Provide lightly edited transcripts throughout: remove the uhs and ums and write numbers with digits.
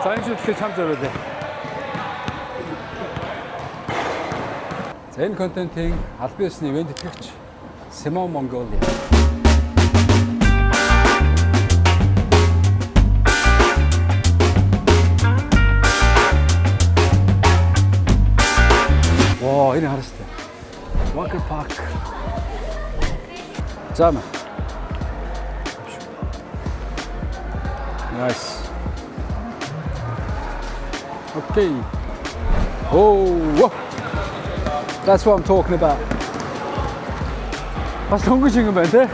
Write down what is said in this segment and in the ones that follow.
За, энэ шүтлэг чам зориулъя. За, энэ контентын албан ёсны ивээн тэтгэгч Simon Mongolia. Воо, энэ харастай. Walker Park. За мэ. Nice. Okay. Oh, whoa. That's what I'm talking about. Бас хөнгөн шингэн байна те.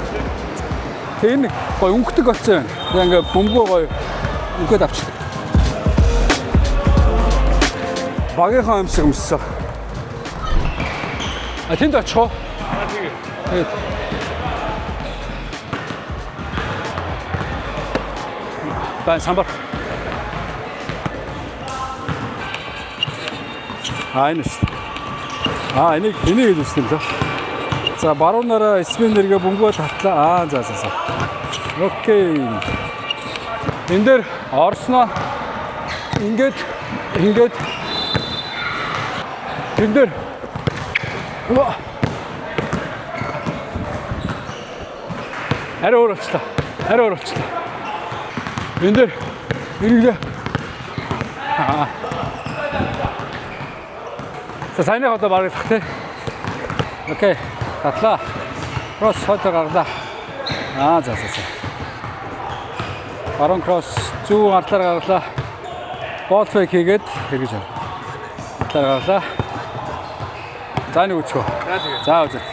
Тэгээ энэ гоё өнгөтөг болсон юм. Тэгээ ингээ бөмбөгөө гоё өнгөд авчихдаг. Багийнхаа амьсаг өмссөн. А, тэнд очих уу? Аа, тэгээ. Тэгээд. Байн самбар. А, энэ шүү. А, энийг л үстэм лөө. За, баруунаараа spinner гээ бөмбөгөө татлаа. Аа, за. Okay. Энэ дээр орсноо ингээд ингээд энэ дээр. Уа. Арай өөр болчлоо. Арай өөр болчлоо. Энэ дээр эргэлээ. Аа. За, саяны одоо бараг тах тий. Okay. Татлаа. Кросс хойдоо гарлаа. Аа, за. Баруун кросс зүүн ардлаар гарлаа. Ball fake хийгээд хэрэгж яв. Ардлаар гарлаа. За, нэг үцгөө. За, тэгээ. За, үзэх.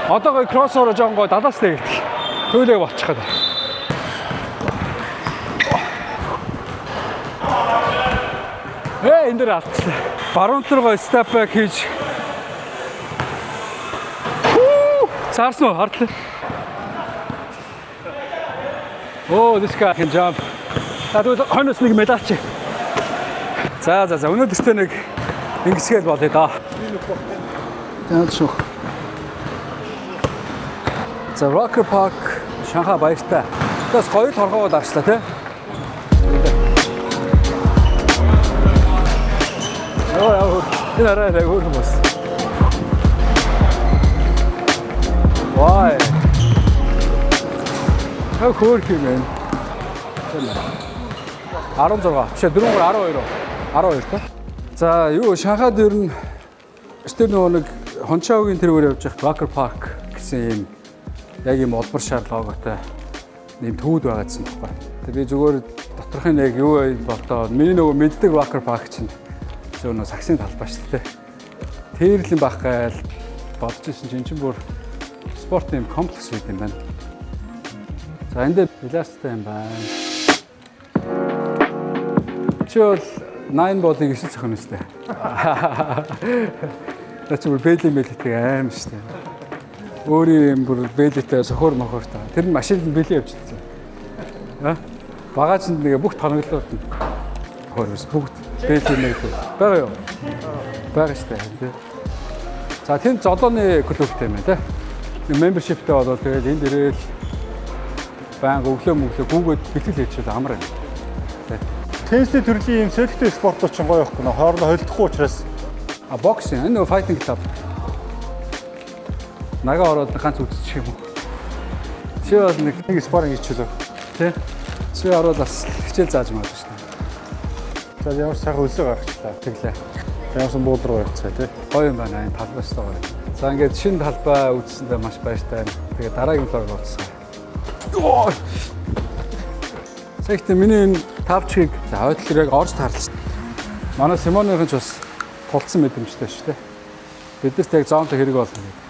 Одоо гоё кроссоор жоохон гоё 70-аас дэгдэл. Төөлөө болчих гээд. Ээ, энэ дээр алдчихлаа. Баруун талаар гоё step back хийж. Цаарсан уу? Хардлаа. Oh, this guy can jump. За, тэгвэл хойноос нэг медальч. За, өнөөдөртөө нэг ингэсгээл болъё доо. Тэгээд шүүх. За, Rocker Park Шанхай, баяртай. Тэгээс гоё л хоргоогоод авчлаа тий. Яа яа, энэ арай арай өөр хүмүүс. Вай. Хөө хөөх юм бэ? 16. Биш ээ, 4 3 12. 12 та. За, юу, Шанхайд ер нь тэр нөгөө нэг Хончаогийн тэргээр явж байхад Rocker Park гэсэн юм яг юм улбар шар логотой нэм төвд байгаадсан байхгүй. Тэгээ би зүгээр доторхын яг юу вэ болдоо, миний нөгөө мэддэг Rocker Park чинь зөв нөгөө сагсын талбай шүү дээ. Тэр л юм байх гайл бодож ирсэн чинь чинь бүр спортын юм комплекс байт юм байна. За, энэ дээр бильярдтай юм байна. Чи бол 9 ball-ыг 9 цохино үстэй. Наа чи бүр бэли мэлтэй аим шүү дээ. Өөрийн юм бүр бэлэтэй сохор мохор та. Тэр нь машинд нь бэлээ явж ирсэн. Аа? Багаажинд нэг бүх тоноглоод нь хөрвс бүгд бэлээ мэлтэй. Байгаа юу? Байгаа шүү дээ. За, тэнд золооны клубтэй юм байна те. Membership тэй болоод тэгэл энд ирээл байнга өглөө мөглөө гүүгээд бэлтгэл хийчихвэл амар юм. Тэ. Теннисний төрлийн ийм сэлэгтэй спортууд ч гоё байхгүй нөө хоорондоо холилдохгүй учраас. А, бокс, энэ нөгөө fighting club. Нага ороод ганц үзчих юм уу? Чи бол нэг Нэг sparring хийчихлээ. Тий. Чи ороод бас хичээл зааж магадгүй шүү дээ. За, ямар ч сайхан өлсөө гаргачлаа. Тэглээ. Ямарсан буулар руу явцгаа тий. Гоё юм байна, энэ талбай ч гоё. За, ингээд шинэ талбай үзсэндээ маш баяртай байна. Тэгээ дараагийн vlog уулзсан. Сэгтээ миний энэ тавчгийг за хойдлоор яг орж тарлаа. Манай Симоныхан ч бас тулцсан мэдрэмжтэй шүү дээ. Биднэрт яг zone той хэрэг болно гэдэг.